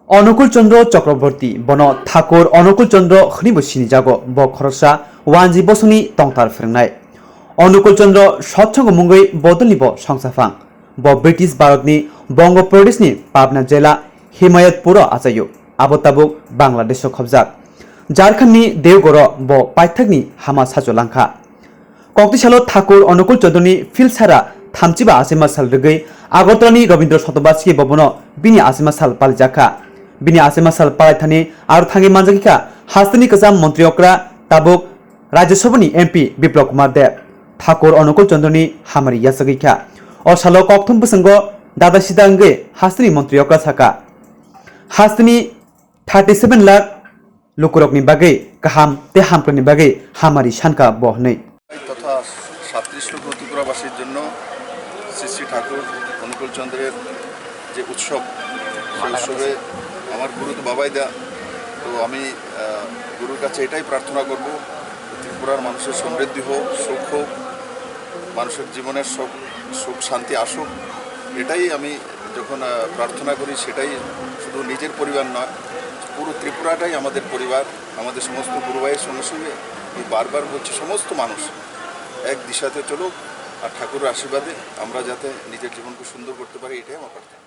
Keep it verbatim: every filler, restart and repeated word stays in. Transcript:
Onukul Chandra Chakraborty, bono Thakur Onukul Chandra hwnwibo sinijago, bo khoroksa wanji bosongni tongthar phwrwngnai. Onukul Chandra sotsongo mungwi bodolnibo songsaphang. Bo British Bharatni Bongo Pradeshni Pabna jela Himayatpuro achaio, abo tabuk Bangladesho khobjak. Jharkhandni Deoghoro bo paithakni hama sacho langkha. Koktisalo Thakur Onukul Chandrani philsara thamchiba achaima sal rwgwi Agartalani Rabindra Shatobarsiki Bhabono bini achaima sal palijakha. Bini achaima sal palaithani aro thangwi manjagwikha hasteni kwcham montri okra tabuk Rajya Sabhani M P Biplab Kumar Deb. Thakur Onukul Chandrani hamari yachagwikha. O salo kokthum bwswngo dada sida wngwi hasteni montri okra sakha, hasteni thirty seven lakh lukurokni bagwi kaham tei hamkrakni bagwi hamari sankha bo hwnwi. তথা সাতত্রিশ লক্ষ ত্রিপুরাবাসীর জন্য শ্রী শ্রী ঠাকুর অনুকূল চন্দ্রের যে উৎসব, সেই উৎসবে আমার গুরু তো বাবাই দা। তো আমি, আহ, গুরুর কাছে এটাই প্রার্থনা করব, ত্রিপুরার মানুষের সমৃদ্ধি হোক, সুখ হোক, মানুষের জীবনের সব সুখ শান্তি আসুক, এটাই আমি যখন, আহ, প্রার্থনা করি, সেটাই শুধু নিজের পরিবার নয়, পুরো ত্রিপুরাটাই আমাদের পরিবার। আমাদের সমস্ত গুরু ভাইয়ের সঙ্গে সঙ্গে আমি বারবার বলছি, সমস্ত মানুষ এক দিশাতে চলুক, আর ঠাকুরের আশীর্বাদে আমরা যাতে নিজের জীবনকে সুন্দর করতে পারি, এটাই আমার প্রার্থনা।